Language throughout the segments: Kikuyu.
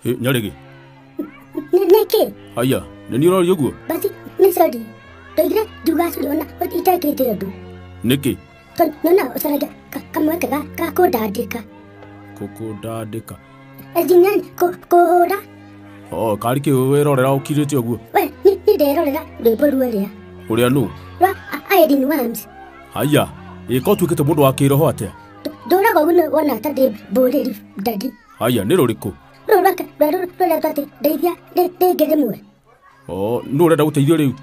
Nyarĩgĩ. Nĩkĩ? Haya, nĩ niĩ ũroria ũguo? Basi nĩ sorry. Ndoigire njuga sorry ona itekĩte ũndũ. Nĩkĩ? Tondũ nona ũcaragia kamweke ga kũndandĩka. Kũkũndandĩka. Ezinyani kũhũra. Oh, karĩ kĩ wĩrorera ũkirĩte ũguo? We, ni nderorera rwĩmbo rũrĩa. Ũrĩa nũ? Rwa Irene Wams. Haya, ĩka ũtuĩkĩte mũndũ wa kĩroho atĩa? Ndũraga ũguo wona ta ndĩ mbũrĩri ndadi. Haya, nĩ rũrĩkũ? Rũrũ rwake rũretwo atĩ ndeithia rĩngĩ rĩmwe. Oh, nũ ũrenda gũteithio rĩu?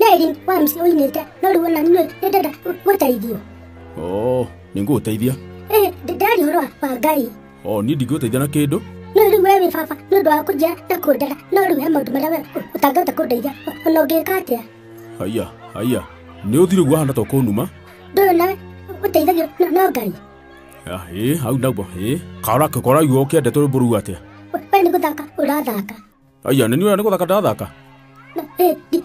Nĩ Irene Wams ũinĩte, no rĩu ona nĩ ndĩrenda gũteithio. Oh, nĩ ngũgũteithia. Ndĩraria ũhoro wa Ngai. Oh, niĩ ndingĩgũteithia na kĩndũ. No rĩu we wĩ baba nĩ ũndũ wa kũnjĩra na kũndara, no rĩu he maũndũ marĩa we ũtangĩhota kũndeithia ona ũngĩka atĩa. Haya, haya. Nĩ ũthire ũguo wahana ta ũkũnuma. Ndũyũ nawe ũteithagio no Ngai. Ĩ, hau naguo, ĩ. Karaigua ũkĩendete rwĩmbo rũu atĩa? We nĩ gũthaka ũrathaka. Aya, nĩ niĩ nĩ gũthaka ndĩrathaka.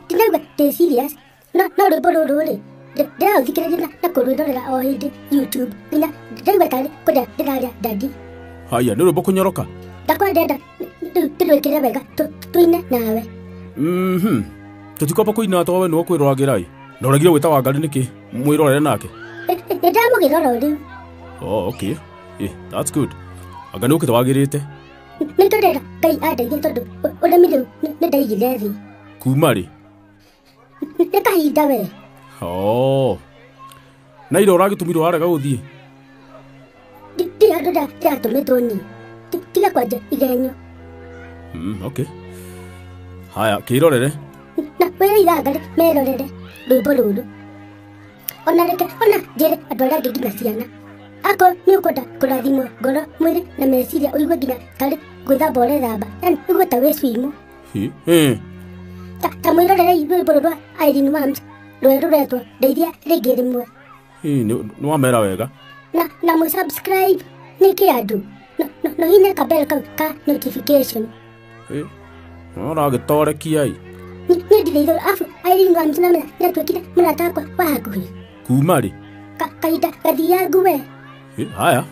Ndinauga ndĩ serious. No rwĩmbo rũrũ rĩ, ndĩraũthikĩrĩria na kũrwĩrorera o hĩndĩ YouTube. Nginya ndĩraigua tarĩ kũrĩa ndĩrarĩa dadi. Haya, nĩ rwĩmbo kũnyoroka? Ndakwa ndĩrenda rĩu tũrwĩkĩre wega tũine nawe. Tũtikwamba kũina to we nĩwe ũkwĩroragĩra ĩ. Na ũregire gwĩta Wangarĩ nĩkĩ? Mwĩrorere nake. Nĩ ndĩramũgĩrora rĩu. Oh, okay. That's good. Anga nĩ ũkĩte wagĩrĩte. Nĩ ndĩrenda Ngai andeithie tondũ ũrĩmi rĩu nĩ ndaigire thĩ. Kuma rĩ? Nĩ kahinda we. Oh. Na ira ũragĩtũmirwo warega gũthiĩ? Ndirĩ handũ ndĩratũmĩtwo niĩ. Tiga kwanja igenyo. Okay. Haya, kĩrorere. Na wĩre Wangarĩ merorere rwĩmbo rũrũ. Ona reke ona njĩre andũ arĩa angĩ nginya ciana. Akorwo nĩ ũkwenda kũrathimwo ngoro, mwĩrĩ na meciria ũigue nginya tarĩ gwĩthamba ũrethamba, yaani ũigue ta wĩ swimu. Ta mwĩrorerei rwĩmbo rũrũ rwa Irene Wams rũrĩa rũretwo ndeithia rĩngĩ rĩmwe. Nĩ wamera wega. Na mũ subscribe nĩkĩ andũ? No hinya kabell kau ka notification. Ũragĩtorekia ĩ. Niĩ ndirĩ itherũ, arabu Irene Wams na nĩatuĩkire mũrata wakwa wa hakuhĩ. Kuma rĩ? Kahinda gathiangu we. Haya,